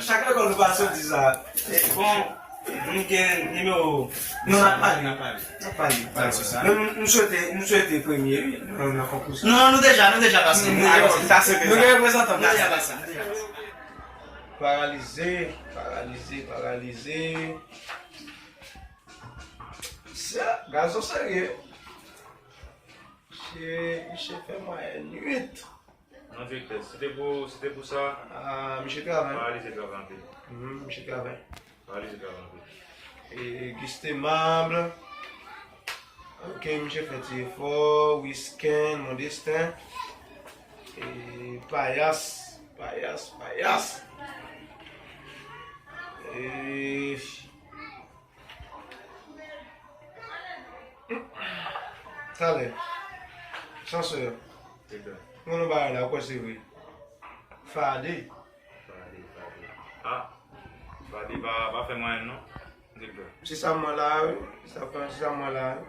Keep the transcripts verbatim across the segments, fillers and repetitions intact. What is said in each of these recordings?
Chak lekòl nou pase, yo di sa. Bon, nou gen nimewo. Non, n ap pale, n ap pale. N ap pale. M swete, m swete premye, wi, nan, nan konkou sa. Non, non, nou deja, nou deja pase. Nou gen reprezantan. Nou gen reprezantan. Nou deja pase, nou deja pase. Paralize, paralize, paralize. Sa, gason serye. Misye, misye fè mwayèn uit. Non, direktè, si te pou, si te pou sa, ah, misye travay. Paralize travay anpil. Mhm, misye travay. Paralize travay anpil. E, Gustemable. Ok, misye fè ti efò. Wisken, Mon Destin. E, Payas, Payas, Payas. E, Talè. Chanceux. Mwen nan bagay la, ou kwè se vre? Fade. Fade, Fade. Ah, Fade pa, pa fè mwayèn non. Se sa mwen la, wi. Se sa, se sa mwen la, wi.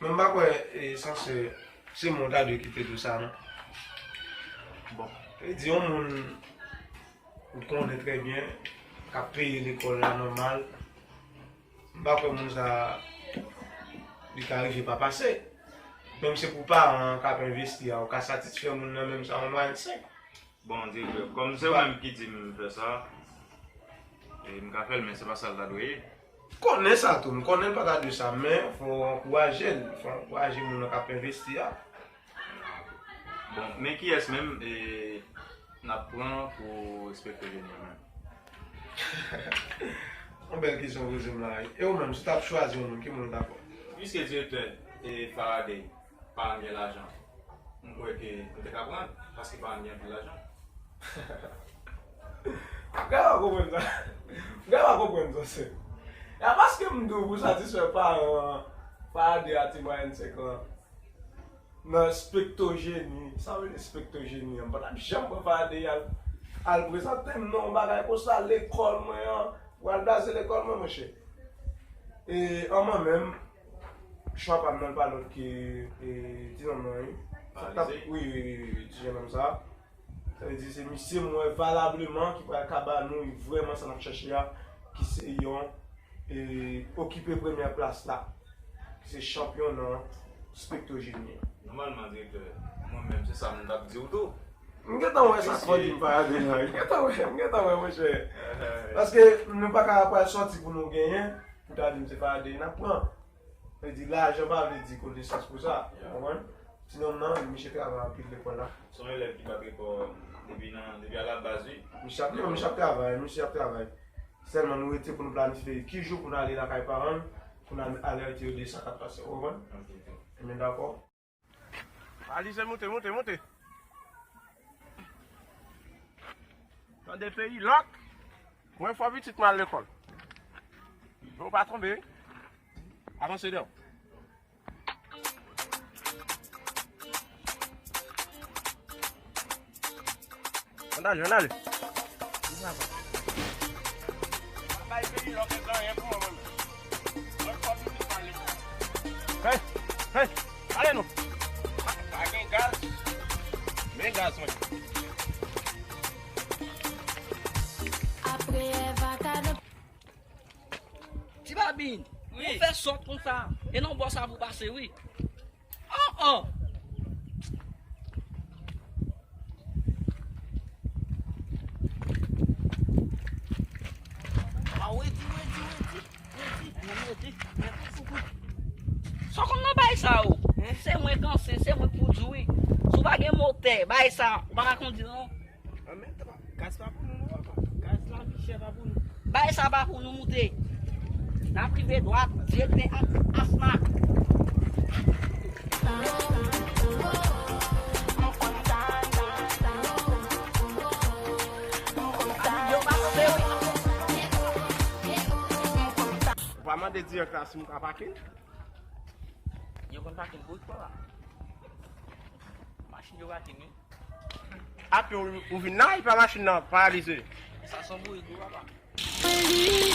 Men m pa kwè, e, Chanceux, se mwen ta dwe kite tou sa, non. Bon. E di yon moun ou konnen trè byen, k ap peye lekòl la nòmal, m pa kwè moun sa, li ka rive pa pase. Menm se pou paran an k ap envesti a, ou ka satisfè moun nan menm sa yon mwayèn senk. Bon, direktè, kòm se ou menm ki di m fè sa, e m ka fè l, men se pa sa l ta dwe ye. Konnen sa tou, m konnen l pa ta dwe sa, men fò w ankouraje l, fò w ankouraje moun nan k ap envesti a. Bon, men kiyès menm, e, n ap pran pou enspektè jeneral menm? Yon bèl kesyon w poze m la, wi. E ou menm, si w t ap chwazi yon moun, ki moun ou ta pran? Piske direktè, e, Faraday pa gen lajan, m kwè ke m te ka pran l, paske pa gen anpil lajan. M gentan konprann sa. M gentan konprann sa, se. E a paske m di w pou satisfè paran an, Faraday a ti mwayèn senk lan. Nan spektojeni, sa vle di spektojeni an? M pa t ap janm pran Faraday al, al prezante m non, yon bagay konsa, lekòl mwen an, pral blaze lekòl mwen, monchè. E, an mwen menm, chwa pa m nan pa lòt ke, e, ti nonm nan, wi. Fòk t ap, wi, wi, wi, wi, ti jennonm sa. Sa vle di se misye m wè valableman ki pral ka ba nou vrèman sa n ap chèche a, ki se yon, e, okipe premyè plas la, ki se chanpyon nan spektojeni an. Nòmalman, direktè, mwen menm, se sa m t ap di w tou. M gentan wè sa k fò di m pa ale la. M gentan wè, m gentan wè, monchè. Paske nou pa ka pral sòti pou nou genyen, pou ta di m se pa ale n ap pran. Vle di lajan pa vle di konesans pou sa. Ou konprann? Ti nonm nan, misye travay anpil lekòl la. Se yon elèv ki bat rekò depi nan, depi alabaz, wi. Misye ap, non, misye ap travay, misye ap travay. Sèlman nou rete pou nou planifye ki jou pou n ale lakay paran n, pou n al alète yo de sa k ap pase. Ou konprann? Ok, ok. Ebyen, dakò. Alize, moute, moute, moute. Tande peyi lòk. Mwen fò pitit mwen al lekòl. Yo pa tonbe, wi. Avanse dèyè w. Ann ale, ann ale. Pa bay peyi lòk anyen pou mwen, mwen menm. Mwen fò pitit mwen al lekòl. Hey, hey, ale nou. Pa, pa gen gaz. Men gaz mwen. Ti Babin, wi, ou fè sòt konsa. E nan bò sa pou pase, wi. Oh, oh. Ah, redi, redi, redi, redi, redi. Sa w konn nan bagay sa yo? Se mwen k ansyen, se mwen k pou di w, wi. Si w pa gen motè, bagay sa, ou pa ka kondi, non. An menm tan, gaz pa pou nou, non, papa. Gaz la, pi chè pa pou nou. Bagay sa pa pou nou moute. N ap rive dwat, direktè ak asma. Ou pa mande direktè a si m ka pake? Yo konn pake bout pa la. Yo pa fini. Apre ou, ou vin la, epi machin nan paralize. Sa se yon bourik wi papa. Li,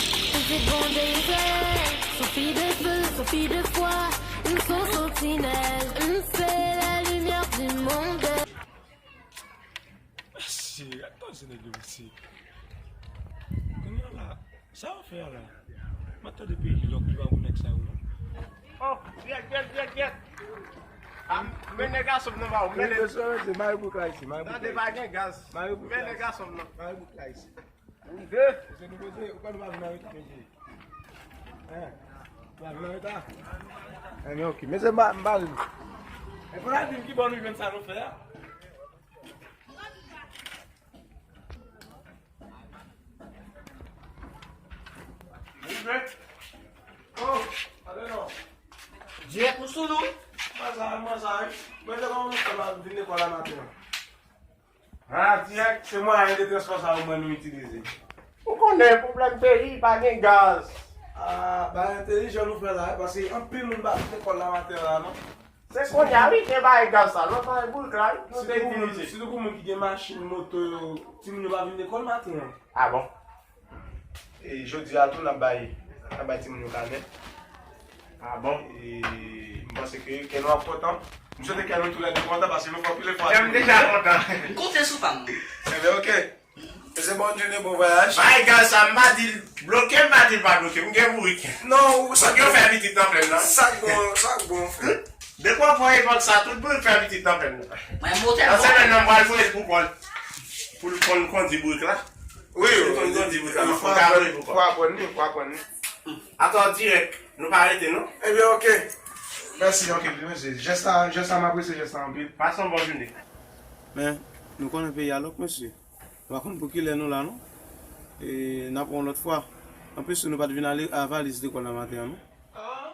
c'est bon désert, son fil de feu, son fil de foi, une source sentinelle, une c'est la lumière du monde. Mesye, gad kòman se nèg yo mesye. Kounye a la, sa w ap fè a la? M ap tande peyi lòk li pa pou nèg sa yo non. Oh, gyèt, gyèt, gyèt, gyèt. Ah, men nèg gason m nan ba ou, men nèg. Mesye, mesye, mare bouk la isi, mare bouk la isi. Tande pa gen gaz. Mare bouk la isi. Men nèg gason m nan. Mare bouk la isi. Rive. Mesye, nou koze, ou kwè nou pa vin anreta, mesye? Hein? Nou pa vin anreta? Enben, ok. Mesye, m pa, m pa vin. E fò n al di m ki bò nou jwenn sa nou fè a. Rive. Oh, ale non. Dirèk ou sou nou? Mwen sa, mwen sa, wi. Mwen te konn fè mal vin lekòl la maten an. Ah, dirèk, se mwayen de transpò sa yo mwen nou itilize. Ou konnen pwoblèm peyi, pa gen gaz. Ah, ba entèlijan nou fè la, paske anpil moun pa vin lekòl la maten an la, non. Se kounye a, wi, gen bagay gaz sa, lòt bagay bourik la, wi, nou te itilize. Sitou pou moun ki gen machin, moto yo, timoun yo pa vin lekòl maten an. Ah bon? E jodi a tou, n ap bay, n ap bay timoun yo kanè. Ah bon? E m panse ke kè nou ap kontan. M swete kè nou toulède kontan paske nou fè anpil efò. Kè m deja kontan. M konte sou pa m. Enben, ok. Mesye, bon journée, bon voyage. Bay gaz sa, m pa di l bloke, m pa di l pa bloke. M gen bourik. Non, ou sa. Fòk yo fè pitit nan plenn nan. Sa k bon, sa k bon, frè. Depi w pran epòk sa, tout bourik fè pitit nan plenn nan. Mwen motè. Nan semèn nan, m pral voye l pou Pòl. Pou l konn kondi bourik la. Wi, wi, wi. Fò aprann li, fò aprann li. Atò dirèk, nou pa rete non. Ebyen, ok. Mèsi anpil, mesye. Jès la, jès la, m apresye jès la anpil. Pase yon bon jounen. Men, nou konnen peyi a lòk, mesye. Nou pa konn pou kilè nou la, non. E, n ap wè yon lòt fwa. Anplis, nou pa t vin ale a valiz lekòl nan maten an, non. Ah,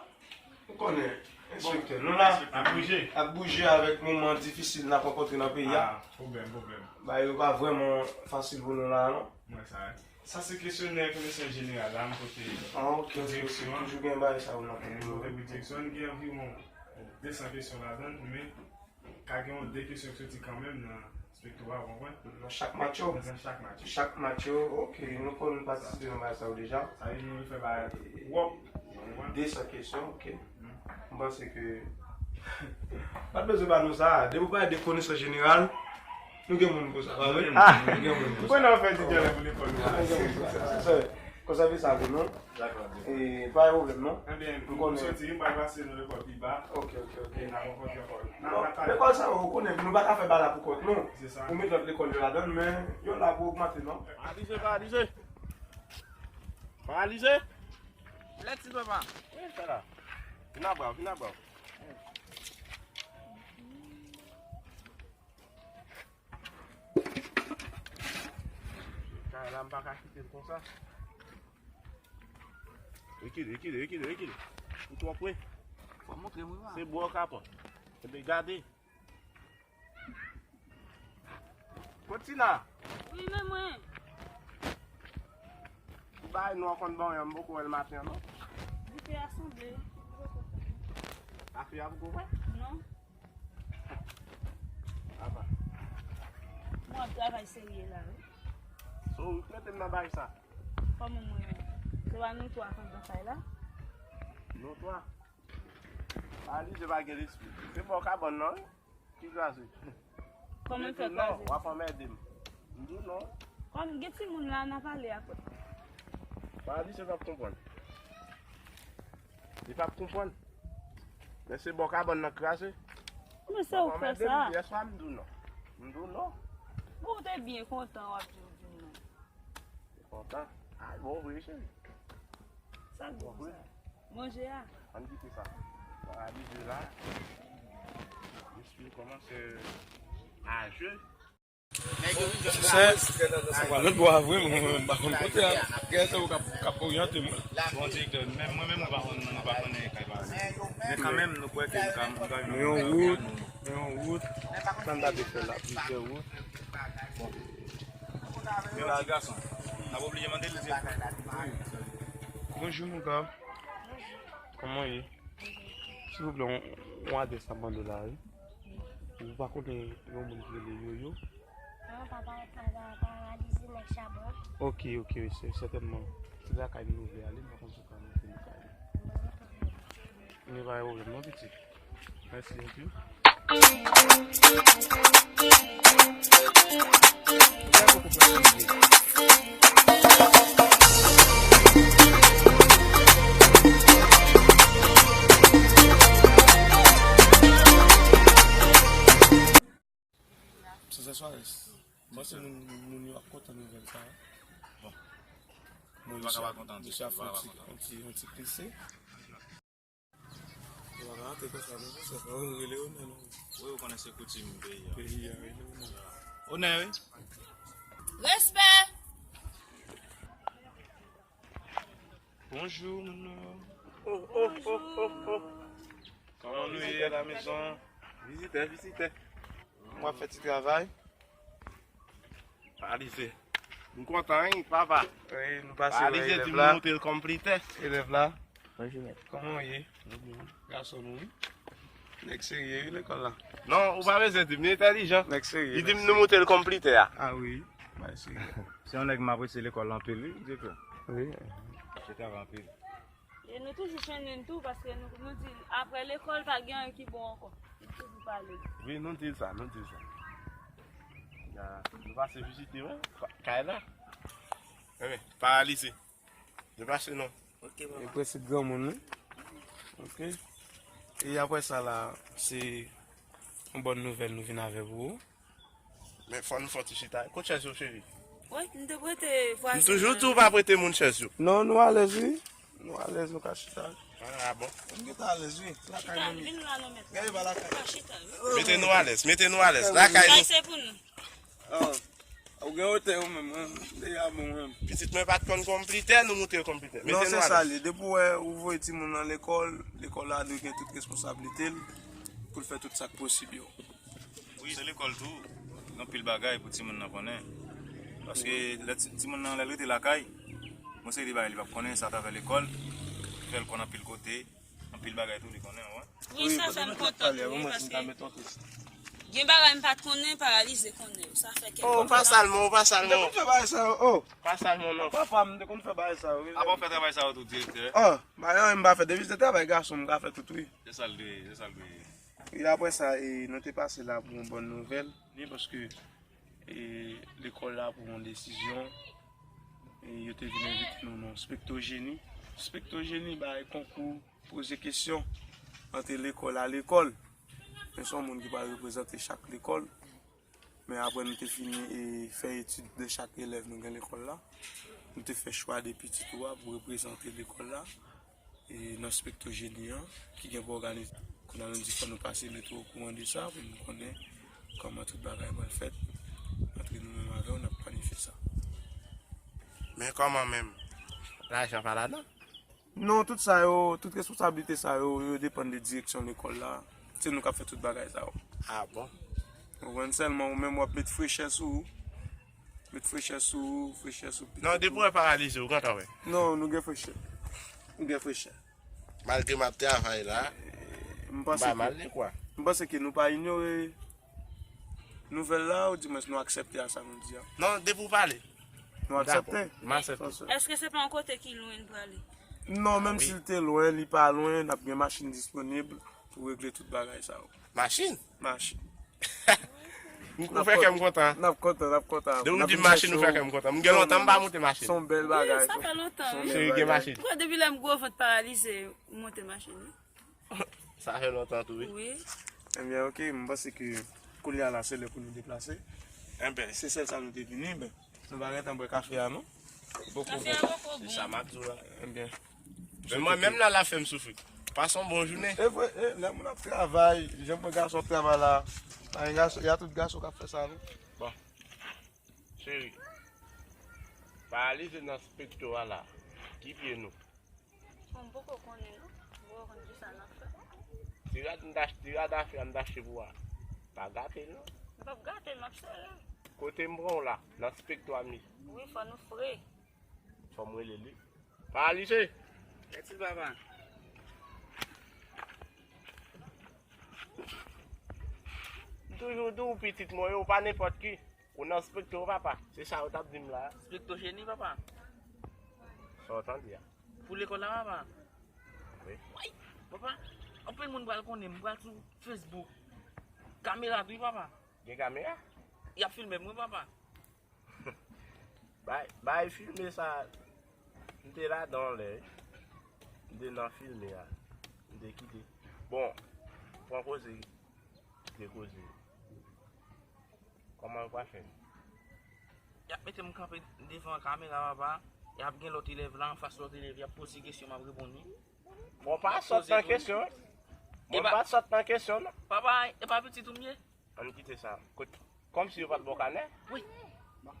ou konnen, enspektè, nou la ap bouje, ap bouje avèk moman difisil n ap rankontre nan peyi a. Ah, pwoblèm, pwoblèm. Bagay yo pa vrèman fasil pou nou la, non. Mwen sa, wi. Sa se kesyonè konesans jeneral la, m pote. Ah, ok, ok, ok. Toujou gen bagay sa yo nan tèt nou. M pote pou direksyon an, gen anviwon de san kesyon ladan l, men ka gen yon de kesyon ki soti kanmenm nan Nan chak match yo? Nan chak match yo. Chak match yo, ok, nou konn patisipe nan bagay sa yo deja. Sa vle di nou fè bagay twòp. De san kesyon, ok. M panse ke pa t bezwen ba nou sa. Depi w pale de konesans jeneral, nou gen moun pou sa, pa vre? Nou gen moun pou sa. Mwen nan fè ti djòlè pou lekòl nou. Nou gen moun pou sa. Konsève sa pou nou. Dakò. E pa gen pwoblèm non. Ebyen, m konnen. M soti, m pral pase nan lekòl pi ba. Ok, ok, ok. E n a rankontre ankò. N a, n a pale. Lekòl sa yo, ou konnen, nou pa ka fè bagay la pou kont nou. Se sa. Ou met lòt lekòl yo ladan l, men yo la pou ogmante non. Paralize, paralize. Paralize. Lèt si papa. Wi, sa la. Vin a bra, vin a bra. Kay la, m pa ka kite l konsa. Rekile, rekile, rekile, rekile. Ou twò pre. Fò montre mwen la. Se bò w ka pran. Enben gade. Kotina. Wi, men mwen. Ou bay nou an konn ban yon m poko wè l maten an non. Dife a sanble. Dife a poko wè? Non. Apa. Mwen ap travay serye la, wi. So, ou k mete m nan bagay sa? Kòman mwen menm? Se pa nou twa k anndan kay la? Nou twa? Paralize pa gen lespri. Se bò kabann nan, wi. Ki kraze? Kòman l fè kraze? W ap anmède m. M di w non. Kòm gen timoun la, n a pale apre. Paralize p ap konprann. Li p ap konprann. Men se bò kabann nan k kraze. Men se ou k fè sa. Yèswa m di w non. M di w non. Bon, ou te byen kontan w ap di w di w non. Kontan. Ay, bon vre, cheri. Sa k bon sa? Manje a. Ann kite sa. Bon, a manje la. Lespri kòmanse a jwe. Se sa. Lòt bò a vre, mwen, mwen, mwen pa konn kote a. Gen sa ou k ap, k ap oryante mwen. Bon, direktè, men mwen menm, mwen pa konn, mwen pa konn anyen kay pa. Men kanmenm, nou kwè ke nou ka, nou ka. Nou yon wout, nou yon wout. Sa n ta dwe fè la, plizyè wout. Bon. Men ti gason, n ap oblije mande l direktè. Bonjou, mon gars. Kòman w ye? Silvouplè, yon, yon adrès n ap mande w la, wi. Ou pa konnen yon moun ki rele Yoyo? Non, papa, papa paralize nèg Chabon. Ok, ok, wi, sè, sètènman. Se lakay nou nou vle ale, m pa konn si w ka montre nou kay li. Men pa gen pwoblèm non, pitit. Mèsi anpil. Sensasyon Alex. Mwen se moun, moun yo ap kontan nouvèl sa a. Bon. Mwen pa ka pa kontan, misye ap fè yon ti, yon ti, yon ti klise. Yo pa ka antre konsa non, se pa ou rele onè non. Wi, ou konnen se koutim peyi a. Peyi a, rele onè. Onè, wi. Respè. Bonjou, moun nou. Oh, oh, oh, oh, oh. Kòman nou ye, lamezon? Vizitè, vizitè. M ap fè ti travay. Paralize. M kontan, wi, papa. Wi, nou pase wè elèv la. Paralize di m monte l kòm plitè. Elèv la. Bonjou, mèt. Kòman w ye? Mwen byen. Gason nou, wi. Nèg serye, wi, lekòl la. Non, ou pa bezwen di m, li entèlijan. Nèg serye. Li di m nou monte l kòm plitè a. Ah wi, bagay serye. Se yon nèg m apresye lekòl la anpil, wi, direktè. Wi. Misye travay anpil. E nou toujou chennen tou, paske nou, nou di, apre lekòl, pa gen anyen ki bon ankò. Nou toujou pale. Wi, nou di l sa, nou di l sa. Ya, nou pase vizite, wi, pa-, kay la. Enben, paralize. Nou pase non. Ok, papa. E prensip granmoun, wi. Ok. E apre sa la, se yon bòn nouvèl nou vin avè pou ou. Men fò nou fè yon ti chita. Kot chèz yo, cheri? Wi, m te prete vwazen. M toujou di w pa prete moun chèz yo. Non, nou alèz, wi. Nou alèz, nou ka chita. Ah, bon. M gentan alèz, wi. Lakay mwen. Vin la non, mèt. Gade, pa lakay. Pa chita, wi. Mete nou alèz, mete nou alèz. Lakay nou. Kay se pou nou. Ah, ou gen wotè ou menm, wi. Deja bon, wi. Pitit mwen pa t konn konplitè, nou monte l konplitè. Non, se sa li. Depi w wè ou voye timoun nan lekòl, lekòl la dwe gen tout responsablite l pou l fè tout sa k posib yo. Wi, se lekòl tou. Gen anpil bagay pou timoun nan konnen. Paske lè ti-, timoun nan, lè l rete lakay, gon seri de bagay li p ap konnen, se atravè lekòl ki fè l konn anpil kote, anpil bagay tou li konnen, wi. Wi, sa fè m kontan tou, wi, paske gen bagay m pa t konnen, paralize konnen yo. Sa fè kèk... Oh, pa salman, pa salman. M te konn fè bagay sa yo, oh. Pa salman, non. Papa, m te konn fè bagay sa yo, wi. Apa w fè travay sa yo tou, direktè? Oh, bagay anyen m pa fè. Depi se travay gason, m ka fè tout, wi. Se sa l dwe ye, se sa l dwe ye. E apre sa, e, nou te pase la pou yon bòn nouvèl, byen paske, e, lekòl la pran yon desizyon, e, yo te vin envite nou nan Spektojeni. Spektojeni bay konkou poze kesyon ant lekòl a lekòl. Men se yon moun ki pral reprezante chak lekòl. Men apre nou te fini, e, fè etid de chak elèv nou gen lekòl la, nou te fè chwa de pitit ou a pou reprezante lekòl la, e, nan Spektojeni an, ki gen pou òganize. Kounye a nou di fò nou pase mete w okouran de sa, pou nou konnen kòman tout bagay pral fèt. Antre nou menm avè w, n ap planifye sa. Men kòman menm? Lajan pa ladan? Non, tout sa yo, tout responsablite sa yo, yo depann de direksyon lekòl la. Se nou k ap fè tout bagay sa yo. Ah bon? Ou konprann, sèlman ou menm w ap met frechè sou ou. Met frechè sou ou, frechè sou pitit ou. Non, depi w wè paralize, ou gentan wè. Non, nou gen frechè. Nou gen frechè. Malgre m ap travay la, m pa mal de kwa. M panse ke nou pa inyore nouvèl la, oudimwens nou aksepte a sa nou di a. Non, depi w pale. Nou aksepte. M aksepte. Èske se pa yon kote ki lwen n prale? Non, menm si l te lwen, li pa lwen, n ap gen machin disponib pou regle tout bagay sa yo. Machin? Machin. Ou fè kè m kontan. N ap kontan, n ap kontan. Depi w di m machin, ou fè kè m kontan. M gen lontan m pa monte machin. Se yon bèl bagay. Wi, sa fè lontan, wi. Cheri gen machin. Mwen, depi lè m gwo vant paralize, m monte machin, wi. Sa fè lontan tou, wi. Wi. Ebyen, ok, m panse ke kounye a la, se lè pou nou deplase. Enben. Se sèl sa nou te vini, enben. Nou pa gentan bwè kafe a, non? Kafe a poko bon. Se sa m ap di w la. Ebyen. Men mwen menm la, l ap fè m soufri. Pase yon bon jounen. E vre, e, lè moun ap travay, jan mwen gason ap travay la, pa gen gason, y a tout gason k ap fè sa, non? Bon. Cheri, paralize nan Spekto a la, ki pye nou? Bon, m poko konnen, non. M poko konn kisa n ap fè. Ti rad m t ach-, ti rad afe a m t achte pou a, pa gate l, non. M p ap gate l, m ap sere l. Kote m pran w la, nan Spekto a m ye. Wi, fò nou fre. Fò m rele li. Paralize! Mèsi, papa. M Toujou di w pitit mwen, ou pa nenpòt ki. Ou nan Specto, papa. Se sa yo t ap di m la. Specto jeni, papa. Sa w tande a? Pou lekòl la, papa. Wi. Way, papa, anpil moun pral konnen, m pral sou Facebook. Kamera tou, wi, papa. Gen kamera? Y ap filme m, wi, papa. Bay, bay filme sa, m te ladan yon lè, wi. M te nan filme a. M te kite. Bon, pran koze, kite koze. Kòman yo pral fè? Y ap mete m kanpe devan kamera, papa. Y ap gen lòt elèv la, anfas lòt elèv, y ap poze kesyon, m ap reponn, wi. Bon, pa sòt nan kesyon. Bon, pa sòt nan kesyon, non. Papa, e pa pitit ou m ye? Ann kite sa. Kot, kòmsi yo pa t ba w kanè? Wi.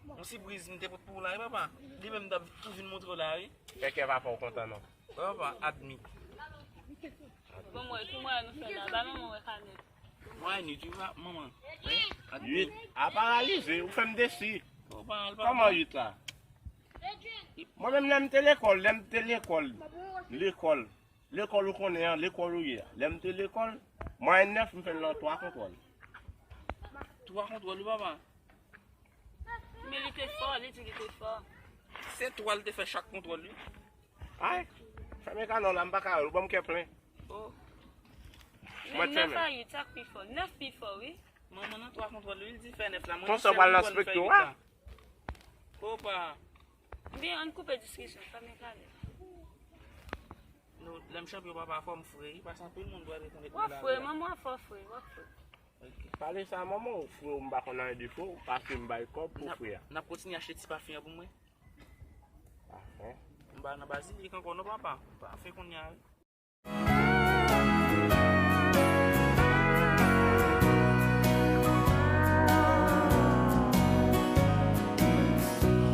Yon sipriz m te pot pou w la, wi, papa. Li menm m t ap tou vin montre w la, wi. Fè kè papa w kontan, non. Wi, papa, admi. Bon, mwen, ki mwen nou fè la? Ba manman wè kanè. Mwen, ni tu vas, manman. Uit. A paralize, ou fè m desi. Kòman uit la? Mwen menm, lè m te lekòl, lè m te lekòl, lekòl, lekòl ou konnen an, lekòl ou ye a. Lè m te lekòl, mwayèn nèf, m fè l nan twa kontwòl. Twa kontwòl, wi, papa. Men li te fò, li di li te fò. Se twa l te fè chak kontwòl, wi. Ay, fèmen kanal la, m pa ka wè l, ou ban m kè plen. Oh. Mwen men nèf fèmen. A uit, sa k pi fò. Nèf pi fò, wi. Manman nan twa kontwòl, wi, l di fè nèf la. Mwen, konsa w pral nan Specto a? Kopa. Byen, ann koupe diskisyon, fèmen kanal. Nou, lè m chanpyon papa, fò m fre, wi, paske anpil moun dwe rekonèt mwen la. W ap fre, manman fò fre, w ap fre. Ok. Pale sa, manman, w fre, m pa konn anyen de fre, paske m bay kòb pou fre a. N ap kontinye achte ti pafen an pou mwen. Pafen? M pa nan bazilik ankò non, papa. Pafen kounye a, wi.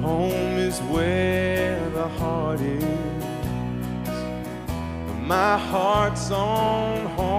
Home is where the heart is. My heart's on home.